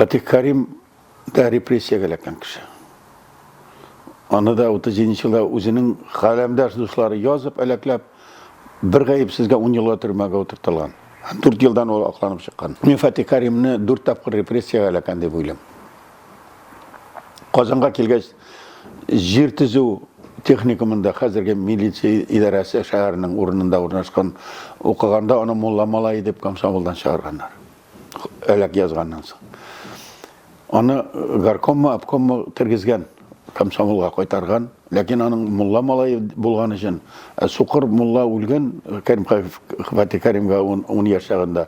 Фатих Карим да репрессиягә эләккән кеше. Аны да 37 нче елда үзенең каләмдәш дуслары язып, әләкләп, бер гаепсезгә 10 елга төрмәгә утыртылган. Һәм 4 елдан ул акланып чыккан. Мин Фатих Каримны 4 тапкыр репрессиягә эләккән дип уйлыйм. Казанга килгәч, җир төзү техникумында, хәзерге милиция идарәсе шәһәренең урынында урнашкан, укыганда аны мулла малае дип комсомолдан чыгарганнар. Әләк язганнан соң. Аны горкоммы, обкоммы тергезгән, комсомолга кайтарган. Ләкин аның мулла малае булган өчен, ә сукыр мулла үлгән Кәрим Фатих Кәримгә 10 яшь чагында.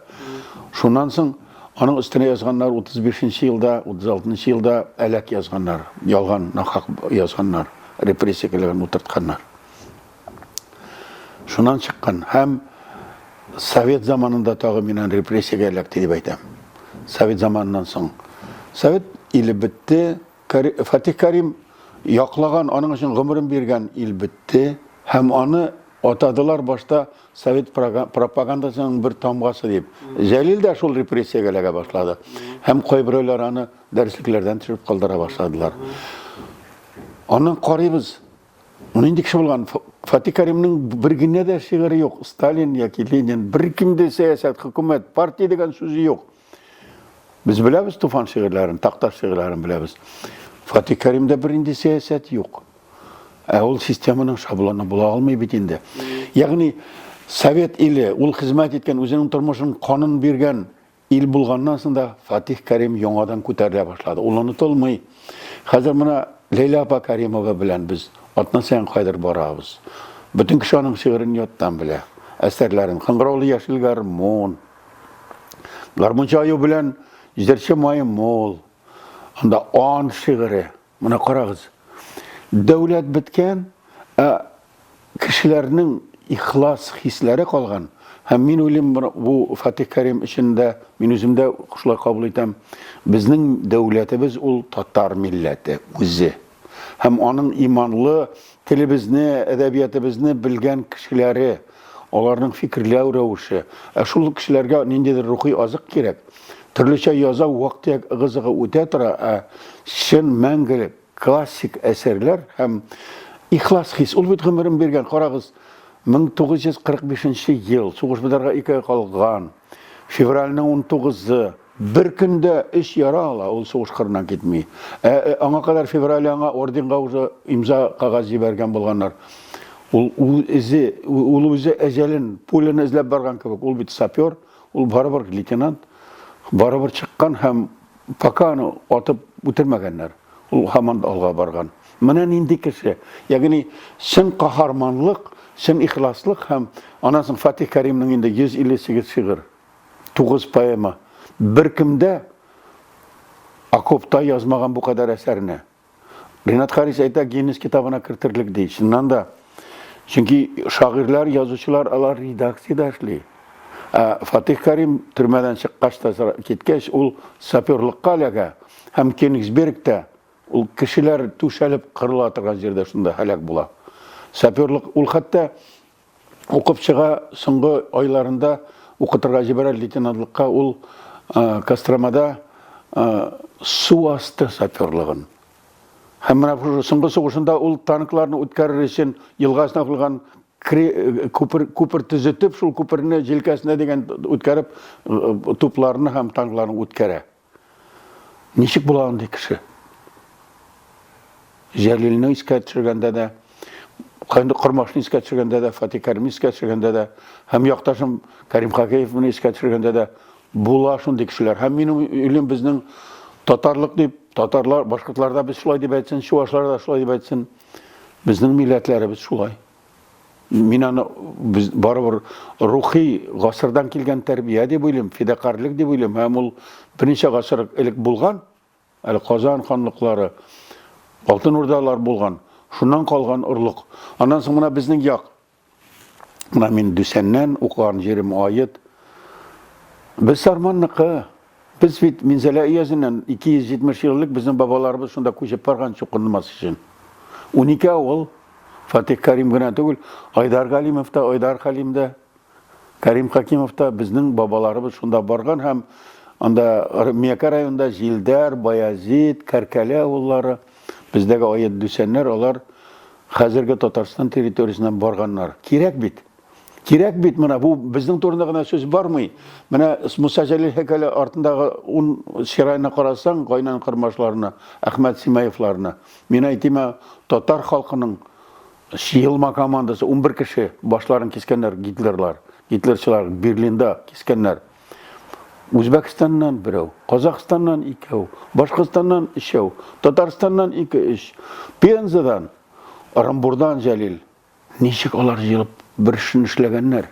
Шуннан соң аның өстенә язганнар 35 нче елда, 36 нчы елда әләк язганнар, ялган, нахак язганнар, репрессия килгән утыртканнар. Шуннан чыккан һәм совет заманында тагы мин аны репрессиягә эләкте дип әйтәм. Совет заманыннан соң. Совет иле бетте, Фатих Карим яклаган, аның өчен гомерен биргән ил бетте һәм аны атадылар башта совет пропагандасының бер тамгасы дип. Җәлил дә шул репрессиягә эләгә башлады. Һәм кайберәүләр аны дәреслекләрдән төшереп калдыра башладылар. Аннан карыйбыз, Нинди кеше булган? Фатих Каримның бер генә дә шигыре юк. Сталин яки Ленин, беркем дә сәясәт, хөкүмәт, партия дигән сүзе юк. Без беләбез Туфан шигырьләрен, Такташ шигырьләрен беләбез. Фатих Каримдә бернинди сәясәт юк. Ә ул системаның шаблоны була алмый бит инде. Ягъни совет иле, ул хезмәт иткән, үзенең тормышын, канын биргән Ил булганнан соң да Фатих Кәрим яңадан күтәрелә башлады. Ул онытылмый. Хәзер менә Ләйлә апа Кәримова белән без атна саен кайдыр барабыз. Бөтен кеше аның шигырен яттан белә. Әсәрләрен. Кыңгыраулы яшел гармун. Гармунчы аю белән җырчы маймыл. Анда ан шигыре. Менә карагыз. Дәүләт беткән, ә кешеләрнең ихлас хисләре калган. Һәм мин уйлыйм, бу Фатих Кәрим өчен дә, мин үзем дә шулай кабул итәм. Безнең дәүләтебез ул татар милләте үзе. Һәм аның иманлы телебезне, әдәбиятыбызны белгән кешеләре, аларның фикерләү рәвеше. Ә шул кешеләргә ниндидер рухи азык кирәк. Төрлечә яза, вак-төяк ыгы-зыгы үтә тора, ә чын мәңгелек классик әсәрләр һәм ихлас хис. Ул бит гомерен биргән, карагыз, 1945 ел, сугыш бетәргә ике ай калган, февральнең 19-ы, бер көндә өч яра ала, ул сугыш кырыннан китми. Ә аңа кадәр февраль аңа орденга уже имза кәгазь җибәргән булганнар. Ул үзе, ул үзе әҗәлен, пуляны эзләп барган кебек, ул бит сапер, Ул барыбер лейтенант, барыбер чыккан һәм пока аны атып үтермәгәннәр. Ул һаман да алга барган. Менә нинди кеше. Ягъни чын каһарманлык, чын ихласлык һәм аннан соң Фатих Кәримнең инде 158 шигырь, 9 поэма. Беркем дә окопта язмаган бу кадәр әсәрне. Ринат Харис әйтә, Гиннес китабына кертерлек ди. Чыннан да. Чөнки шагыйрьләр, язучылар алар редакциядә эшли. Ә Фатих Карим төрмәдән чыккач та киткәч, ул саперлыкка эләгә һәм Кенигсбергта ул кешеләр түшәлеп кырыла торган җирдә шунда һәлак була. Саперлык ул хәтта Укып чыга, соңгы айларында укытырга җибәрә лейтенантлыкка ул Костромада су асты саперлыгын. Һәм менә шушы соңгы сугышында ул танкларны үткәрер өчен елгасына куелган күпер, күпер төзетеп, шул күперне җилкәсенә дигән үткәреп, тупларны һәм танкларны үткәрә. Ничек була андый кеше? Җәлилне искә төшергәндә дә, Кормашны искә төшергәндә дә, Фатих Кәримне искә төшергәндә дә, һәм якташым Кәрим Хакеевны искә төшергәндә дә була шундый кешеләр. Һәм мин уйлыйм, безнең татарлык дип, татарлар, башкортлар да без шулай дип әйтсен, чувашлар да шулай дип әйтсен. Безнең милләтләребез шулай. Мин аны без барыбер рухи гасырдан килгән тәрбия дип уйлыйм, фидакарьлек дип уйлыйм. Һәм ул берничә гасыр элек булган, әле Казан ханлыклары, Алтын Урдалар булган, шуннан калган орлык. Аннан соң менә безнең як. Менә мин Дүсәннән укыган җирем Ает. Без Сарманныкы. Без бит Минзәлә өязеннән 270 ел элек безнең бабаларыбыз шунда күчеп барган чукынмас өчен. 12 авыл, Фатих Карим генә түгел, Айдар Галимов та, Айдар Хәлим дә, Карим Хакимов та безнең бабаларыбыз шунда барган һәм Анда Миякә районында Җилдәр, Баязит, Кәркәле авыллары, бездәге Аят Дүсәннәр, алар хәзерге Татарстан территориясеннән барганнар. Кирәк бит. Кирәк бит менә бу безнең турында гына сүз бармый. Менә Муса Җәлил һәйкәле артындагы ун чырайны карасаң, Гайнан Кормашларны, Әхмәт Симаевларны, мин әйтим, татар халкының җыелма командасы 11 кеше башларын кискәннәр Гитлерлар, гитлерчылар Берлинда кискәннәр. Үзбәкстаннан берәү, Казахстаннан икәү, Башкортстаннан өчәү, Татарстаннан ике, өч, Пензадан, Орынбурдан Җәлил. Ничек алар җыелып бер эшне эшләгәннәр?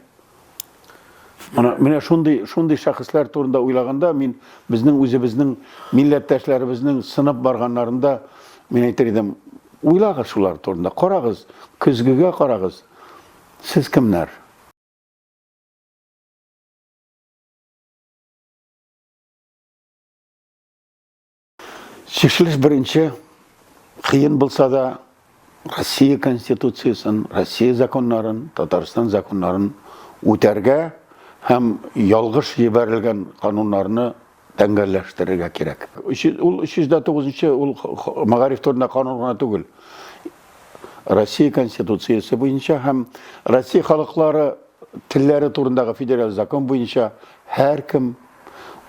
Менә, менә шундый, шундый шәхесләр турында уйлаганда, мин безнең үзебезнең милләттәшләребезнең сынып барганнарында мин әйтер идем, уйлагыз шулар турында, карагыз, көзгегә карагыз. Сез кемнәр? Чишелеш беренче, кыен булса да, Россия Конституциясен, Россия законнарын, Татарстан законнарын үтәргә һәм ялгыш җибәрелгән кануннарны тәңгәлләштерергә кирәк. Ул 309 ул мәгариф турында канун гына түгел. Россия Конституциясе буенча һәм Россия халыклары телләре турындагы федераль закон буенча һәркем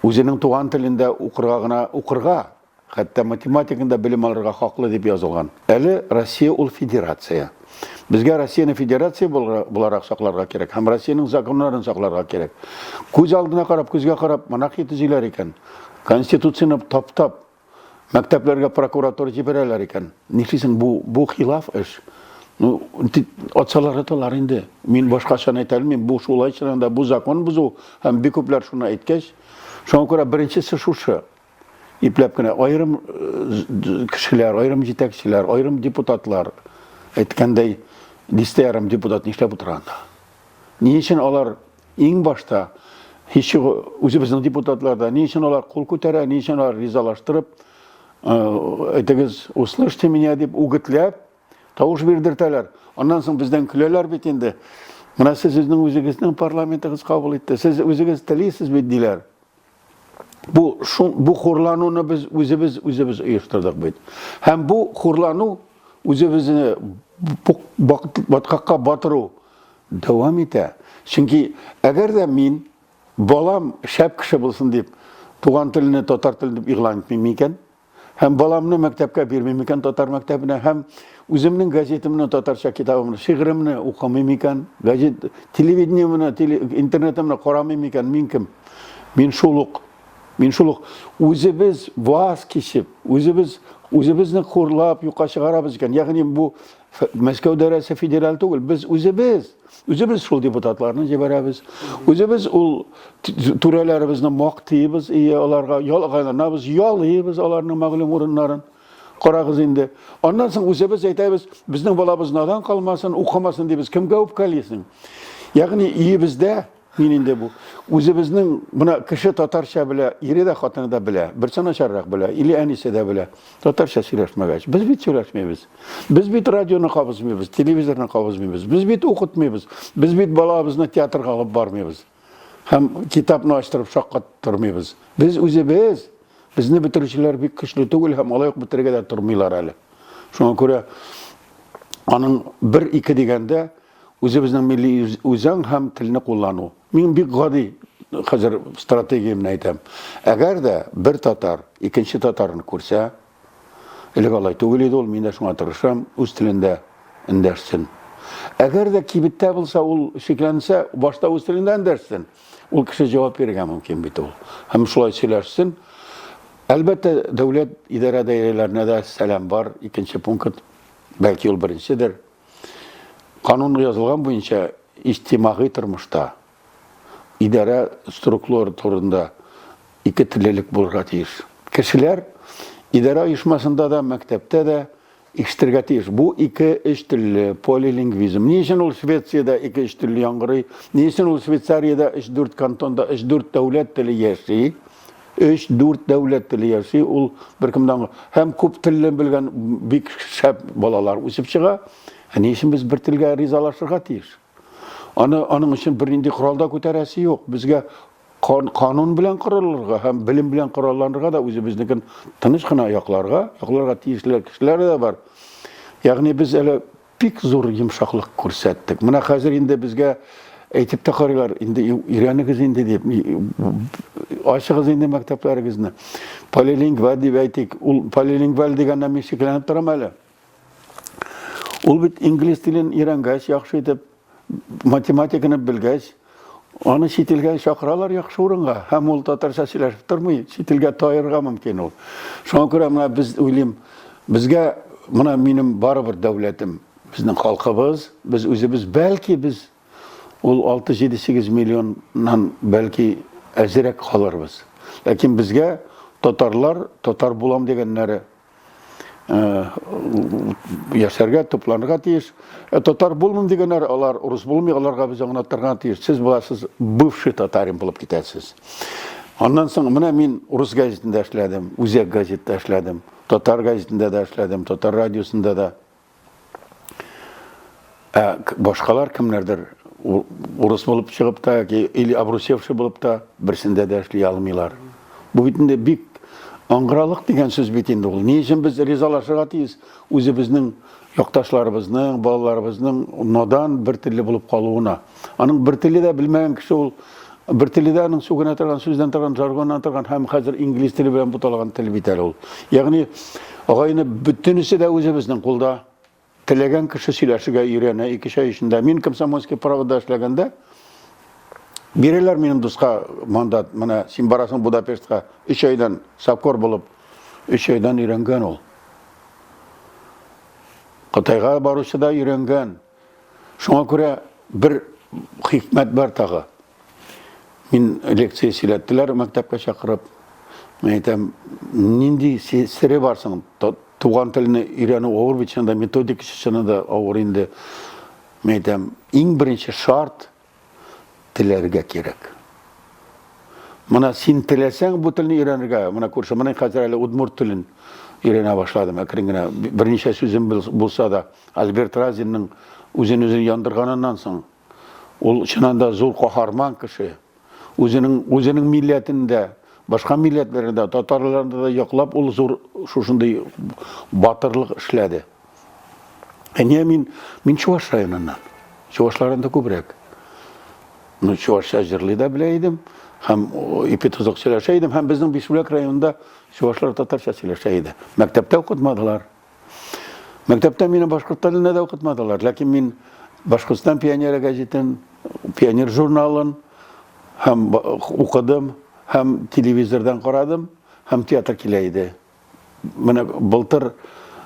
үзенең туган телендә укырга гына укырга, хәтта математиканы да белем алырга хаклы дип язылган. Әле Россия ул федерация. Безгә Россияне федерация буларак сакларга кирәк һәм Россиянең законнарын сакларга кирәк. Күз алдына карап, күзгә карап монархия төзиләр икән, Конституцияне таптап, Мәктәпләргә прокуратура җибәрәләр икән. Нишлисең, бу, бу хилаф эш. Ну, атсалар аталар инде. Мин башкача әйтә алмыйм. Бу шулай чыннан да бу закон бозу һәм бик күпләр шуны әйткәч, шуңа күрә беренчесе шушы. Ипләп кенә аерым э, кешеләр, аерым җитәкчеләр, аерым депутатлар әйткәндәй, дистә ярым депутат нишләп утыра анда? Ни өчен алар иң башта, һич югы, үзебезнең депутатлар да, ни өчен алар кул күтәрә, ни өчен алар ризалаштырып, әйтегез, услышьте меня дип үгетләп, тавыш бирдертәләр. Аннан соң бездән көләләр бит инде. Менә сез үзенең үзегезнең парламентыгыз кабул итте, сез үзегез телисез бит диләр. Бу шул бу хурлануны без үзебез үзебез оештырдык бит. Һәм бу хурлану үзебезне баткакка батыру дәвам итә. Чөнки әгәр дә мин балам шәп кеше булсын дип туган телне татар теле дип игълан итмим икән, Һәм баламны мәктәпкә бирмим икән татар мәктәбенә, һәм үземнең газетымны, татарча китабымны, шигыремне укымыйм икән, газет, телевидениемне, теле, интернетымны карамыйм икән, мин кем? Мин шул ук. Мин шул ук. Үзебез ваз кичеп, үзебез үзебезне хурлап юкка чыгарабыз икән. Ягъни бу Мәскәү дәрәсе федераль түгел, без үзебез, үзебез шул депутатларны җибәрәбез. Үзебез ул түрәләребезне мактыйбыз, ие, аларга ялганабыз, ялыйбыз аларның мәгълүм урыннарын. Карагыз инде. Аннан соң үзебез әйтәбез, безнең балабыз надан калмасын, укымасын дибез. Кемгә үпкәлисең? Ягъни өебездә Мин инде бу үзебезнең менә кеше татарча белә, ире дә хатыны да белә, берсе начаррак белә, или әнисе дә белә. Татарча сөйләшмәгәч, без бит сөйләшмибез. Без бит радионы кабызмыйбыз, телевизорны кабызмыйбыз. Без бит укытмыйбыз. Без бит балабызны театрга алып бармыйбыз. Һәм китапны ачтырып шаккаттырмыйбыз. Без үзебез, безне бетерүчеләр бик көчле түгел һәм алай ук бетерергә дә тормыйлар әле. Шуңа күрә аның бер-ике дигәндә Үзебезнең милли үзаң һәм телне куллану. Мин бик гади хәзер стратегиямне әйтәм. Әгәр дә бер татар икенче татарны күрсә, элек алай түгел иде ул, мин дә шуңа тырышам, үз телендә эндәшсен. Әгәр дә кибеттә булса, ул шикләнсә, башта үз телендә эндәшсен. Ул кеше җавап бирергә мөмкин бит ул. Һәм шулай сөйләшсен. Әлбәттә, дәүләт идарә даирәләренә дә сәлам бар, икенче пункт, бәлки ул беренчедер. Канун язылган буенча иҗтимагый тормышта идарә структуралары турында ике теллелек булырга тиеш. Кешеләр идарә оешмасында да, мәктәптә дә ишетергә тиеш. Бу ике-өч телле полилингвизм. Ни өчен ул Швециядә ике-өч телле яңгырый? Ни өчен ул Швейцариядә өч-дүрт кантонда өч-дүрт дәүләт теле яши? Өч-дүрт дәүләт теле яши, ул беркемдән һәм күп телле белгән бик шәп балалар үсеп чыга. Ә ни өчен без бер телгә ризалашырга тиеш? Аны аның өчен бернинди корал да күтәрәсе юк. Безгә Канун белән коралларга һәм белем белән коралланырга да үзебезнекен тыныч кына якларга, якларга тиешле кешеләр дә бар. Ягъни без әле бик зур йомшаклык күрсәттек. Менә хәзер инде безгә әйтеп тә карыйлар, инде өйрәнегез инде дип, ачыгыз инде мәктәпләрегезне. Полилингва дип әйтик, ул полилингваль дигәннән мин шикләнеп торам әле. Ул бит инглиз телен өйрәнгәч, яхшы итеп, математиканы белгәч, аны чит илгә чакыралар яхшы урынга. Һәм ул татарча сөйләшеп тормый, чит илгә таерга мөмкин ул. Шуңа күрә менә без уйлыйм, безгә менә минем барыбер дәүләтем, безнең халкыбыз, без үзебез, бәлки без ул 6, 7, 8 миллионнан бәлки әзрәк калырбыз. Ләкин безгә татарлар, татар булам дигәннәре яшәргә, тупланырга тиеш. Ә татар булмыйм дигәннәр, алар урыс булмый, аларга без аңлатырга тиеш. Сез буласыз бывший татарин булып китәсез. Аннан соң менә мин урыс газетында эшләдем, үзәк газетта эшләдем, татар газетында да эшләдем, татар радиосында да. Ә башкалар кемнәрдер урыс булып чыгып та яки или обрусевший булып та берсендә дә эшли алмыйлар. Бу бит инде бик аңгыралык дигән сүз бит инде ул. Ни өчен без ризалашырга тиеш үзебезнең якташларыбызның, балаларыбызның надан бер телле булып калуына? Аның бер теле дә белмәгән кеше ул бер теле дә аның сүгенә торган сүздән торган, жаргоннан торган һәм хәзер инглиз теле белән буталган тел бит әле ул. Ягъни агайны бөтенесе дә үзебезнең кулда. Теләгән кеше сөйләшергә өйрәнә ике ай эчендә. Мин Комсомольский правда эшләгәндә бирәләр минем дуска мандат. Менә син барасың Будапештка 3 айдан сапкор булып 3 айдан өйрәнгән ул. Кытайга баручы да өйрәнгән. Шуңа күрә бер хикмәт бар тагы. Мин лекция сөйләттеләр мәктәпкә чакырып. Мин әйтәм, нинди сере бар соң? Туган телне өйрәнү авыр бит, чынында методика чынында да авыр инде. Мин әйтәм, иң беренче шарт теләргә кирәк. Менә син теләсәң бу телне өйрәнергә, менә күрше, менә хәзер әле удмурт телен өйрәнә башладым әкрен генә. Берничә сүзем булса да, Альберт Разинның үзен үзе яндырганыннан соң, ул чыннан да зур каһарман кеше. Үзенең үзенең милләтен дә, башка милләтләрне дә, татарларны да яклап, ул зур шушындый батырлык эшләде. Ә не мин, мин Чуваш районыннан. Чувашлар анда күбрәк. Ну, чувашча җырлый да белә идем, һәм ипи тозык сөйләшә идем, һәм безнең Бишбүләк районында чувашлар татарча сөйләшә иде. Мәктәптә укытмадылар. Мәктәптә мине башкорт теленә дә укытмадылар, ләкин мин Башкортстан пионеры газетын, пионер журналын һәм укыдым, һәм телевизордан карадым, һәм театр килә иде. Менә былтыр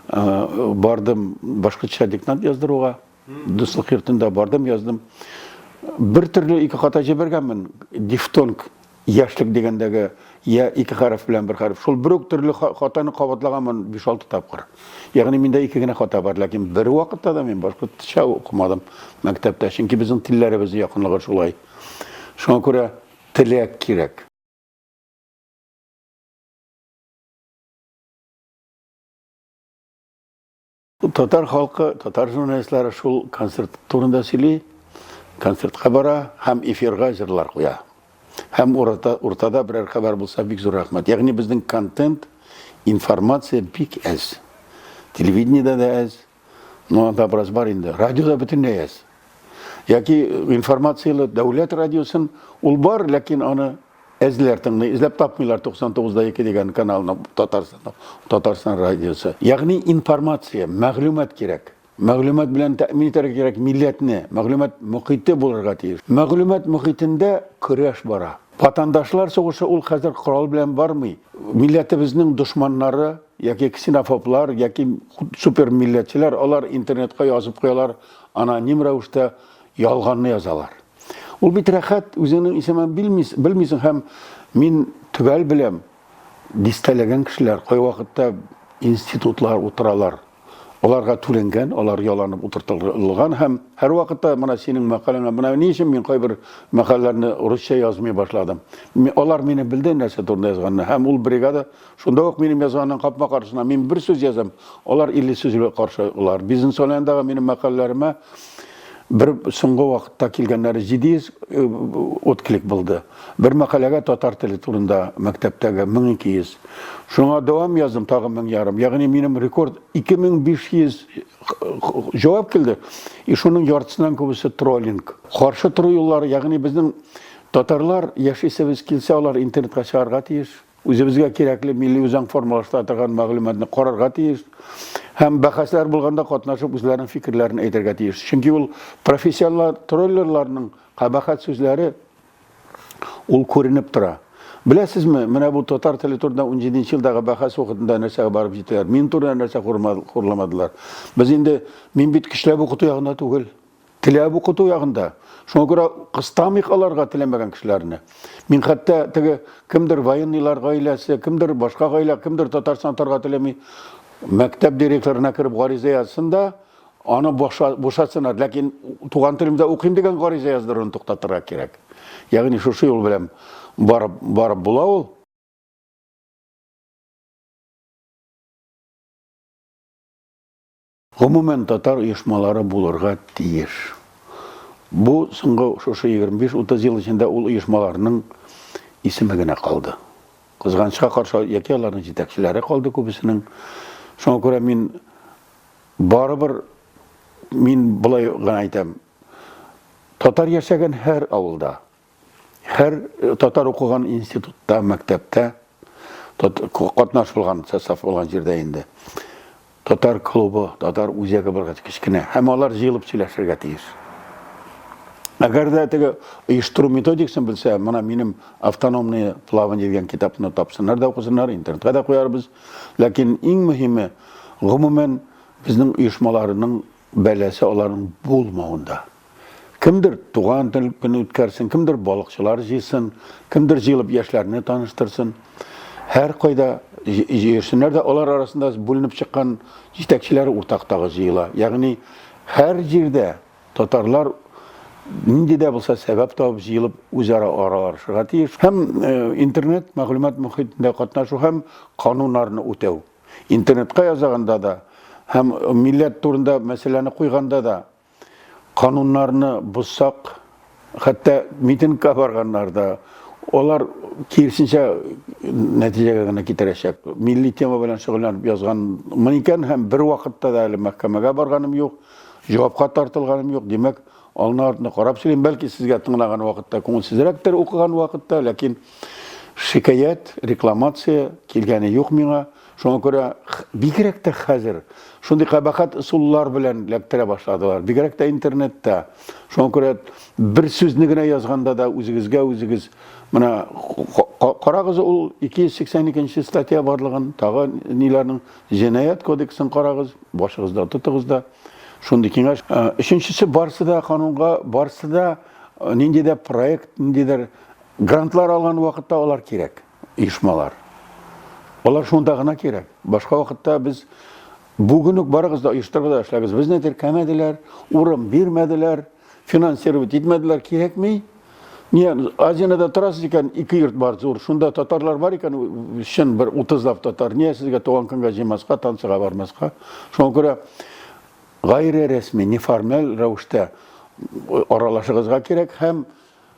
бардым башкортча диктант яздыруга. Дуслык йортында бардым, яздым. Бер төрле ике хата җибәргәнмен. Дифтонг яшьлек дигәндәге я ике хәреф белән бер хәреф. Шул бер үк төрле хатаны кабатлаганмын 5-6 тапкыр. Ягъни миндә ике генә хата бар, ләкин бер вакытта да мин башкортча укымадым мәктәптә, чөнки безнең телләребез якынлыгы шулай. Шуңа күрә теләк кирәк. Татар халкы, татар журналистлары шул концерт турында сөйли, концертка бара һәм эфирга җырлар куя. Һәм урта, уртада берәр хәбәр булса, бик зур рәхмәт. Ягъни безнең контент, информация бик әз. Телевидениедә дә әз, ну анда бераз бар инде. Радиода бөтенләй әз. Яки информацияле дәүләт радиосын ул бар, ләкин аны Эзләр тыңлый, эзләп тапмыйлар 99.2 дигән каналны Татарстан, Татарстан радиосы. Ягъни информация, мәгълүмат кирәк. Мәгълүмат белән тәэмин итәргә кирәк милләтне. Мәгълүмат мохите булырга тиеш. Мәгълүмат мохитендә көрәш бара. Ватандашлар сугышы ул хәзер корал белән бармый. Милләтебезнең дошманнары яки ксенофоблар, яки супер милләтчеләр, алар интернетка язып куялар, аноним рәвештә ялганны язалар. Ул бит рәхәт, үзеңнең исемен белмисең һәм мин төгәл беләм, дистәләгән кешеләр кайвакытта институтлар утыралар. Аларга түләнгән, алар яланып утыртылган һәм һәрвакытта менә синең мәкаләңә, менә ни өчен мин кайбер мәкаләләрне русча язмый башладым. Алар мине белде нәрсә турында язганны һәм ул бригада шунда ук минем язганның капма-каршысына мин бер сүз язам, алар 50 сүз белән каршы алар. Бизнес онлайндагы минем мәкаләләремә. Бер соңгы вакытта килгәннәре 700 отклик булды. Бер мәкаләгә татар теле турында мәктәптәге 1200. Шуңа дәвам яздым тагы 1500. Ягъни минем рекорд 2500 җавап килде. И шуның яртысыннан күбесе троллинг. Каршы тору юллары, ягъни безнең татарлар яшисебез килсә, алар интернетка чыгарга тиеш. Үзебезгә кирәкле милли үзаң формалаштыра торган мәгълүматны карарга тиеш һәм бәхәсләр булганда катнашып үзләренең фикерләрен әйтергә тиеш. Чөнки ул профессионал троллерларның кабахәт сүзләре ул күренеп тора. Беләсезме, менә бу татар теле турында 17 елдагы бәхәс вакытында нәрсәгә барып җиттеләр? Мин турында нәрсә хурламадылар? Без инде мин бит көчләп укыту ягында түгел. Теләп укыту ягында. Шуңа күрә кыстамыйк аларга теләмәгән кешеләрне. Мин хәтта теге кемдер военныйлар гаиләсе, кемдер башка гаилә, кемдер Татарстан торырга теләми. Мәктәп директорына кереп гариза язсын да, аны бушатсыннар. Ләкин туган телемдә укыйм дигән гариза яздыруны туктатырга кирәк. Ягъни шушы юл белән барып барып була ул. Гомумән, татар оешмалары булырга тиеш. Бу соңгы шушы 25-30 ел эчендә ул оешмаларның исеме генә калды. Кызганычка каршы, яки аларның җитәкчеләре калды күбесенең. Шуңа күрә мин барыбер мин болай гына әйтәм. Татар яшәгән һәр авылда Һәр татар укыган институтта, мәктәптә катнаш булган состав булган җирдә инде татар клубы, татар үзәге булырга кечкенә. Һәм алар җыелып сөйләшергә тиеш. Әгәр дә теге оештыру методикасын белсә, менә минем автономное плавание дигән китапны тапсыннар да укысыннар, интернетка да куярбыз. Ләкин иң мөһиме, гомумән, безнең оешмаларының бәласе аларның булмавында. Кемдер туган тел көне үткәрсен, кемдер балыкчылар җыйсын, кемдер җыелып яшьләрне таныштырсын. Һәр кайда җыерсыннар да алар арасында бүленеп чыккан җитәкчеләр уртак тагы җыела. Ягъни һәр җирдә татарлар нинди дә булса сәбәп табып җыелып үзара аралашырга тиеш. Һәм интернет мәгълүмат мохитендә катнашу һәм кануннарны үтәү. Интернетка язаганда да һәм милләт турында мәсьәләне куйганда да кануннарны бозсак, хәтта митингка барганнар да, алар киресенчә нәтиҗәгә генә китерәчәк. Милли тема белән шөгыльләнеп язганмын икән һәм бер вакытта да әле мәхкәмәгә барганым юк, җавапка тартылганым юк. Димәк, алны артны карап сөйлим. Бәлки сезгә тыңлаган вакытта күңелсезрәктер укыган вакытта, ләкин шикаять, рекламация килгәне юк миңа. Шуңа күрә бигрәк тә хәзер шундый кабахәт ысуллар белән эләктерә башладылар. Бигрәк тә интернетта. Шуңа күрә бер сүзне генә язганда да үзегезгә үзегез менә карагыз ул 282 нче статья барлыгын, тагы ниләрнең җинаять кодексын карагыз, башыгызда тотыгыз да. Шундый киңәш. Өченчесе барсы да канунга, барсы да нинди дә проект, ниндидер грантлар алган вакытта алар кирәк. Оешмалар. Алар шунда гына кирәк. Башка вакытта без бүген үк барыгыз да оештырыгыз да эшләгез. Безне теркәмәделәр, урын бирмәделәр, финансировать итмәделәр, кирәкми. Не, Азиянада торасыз икән, ике йорт бар зур. Шунда татарлар бар икән, чын бер 30лап татар. Не сезгә туган көнгә җыймаска, танцыга бармаска. Шуңа күрә гайре рәсми, неформаль рәвештә аралашыгызга кирәк һәм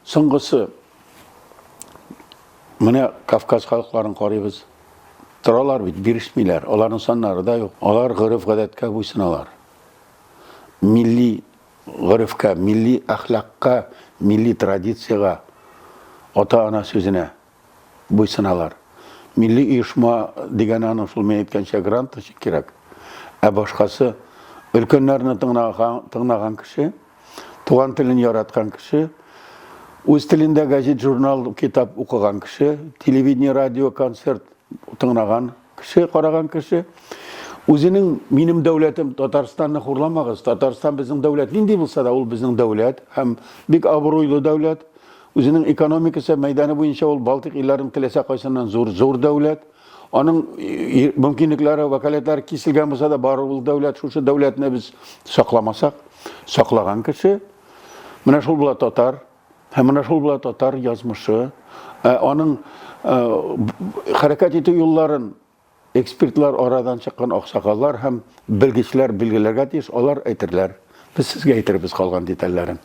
Соңгысы, менә Кавказ халыкларын карыйбыз. Торалар бит, бирешмиләр. Аларның саннары да юк. Алар гореф-гадәткә буйсыналар. Милли горефкә, милли әхлакка, милли традициягә, ата-ана сүзенә буйсыналар. Милли оешма дигәне аның шул мин әйткәнчә грант өчен кирәк. Ә башкасы өлкәннәрне тыңнаган, тыңнаган кеше, туган телен яраткан кеше, үз телендә газет, журнал, китап укыган кеше, телевидение, радио, концерт тыңнаган кеше, караган кеше, үзенең минем дәүләтем Татарстанны хурламагыз, Татарстан безнең дәүләт, нинди булса да ул безнең дәүләт һәм бик абруйлы дәүләт. Үзенең экономикасы мәйданы буенча ул Балтыйк илләренең теләсә кайсыннан зур зур дәүләт. Аның мөмкинлекләре, вәкаләтләре киселгән булса да, барыбер ул дәүләт. Шушы дәүләтне без сакламасак, саклаган кеше, менә шул була татар. Һәм менә шул була татар язмышы. Ә аның хәрәкәт итү юлларын экспертлар арадан чыккан аксакаллар һәм белгечләр билгеләргә тиеш, алар әйтерләр. Без сезгә әйтербез калган детальләрен.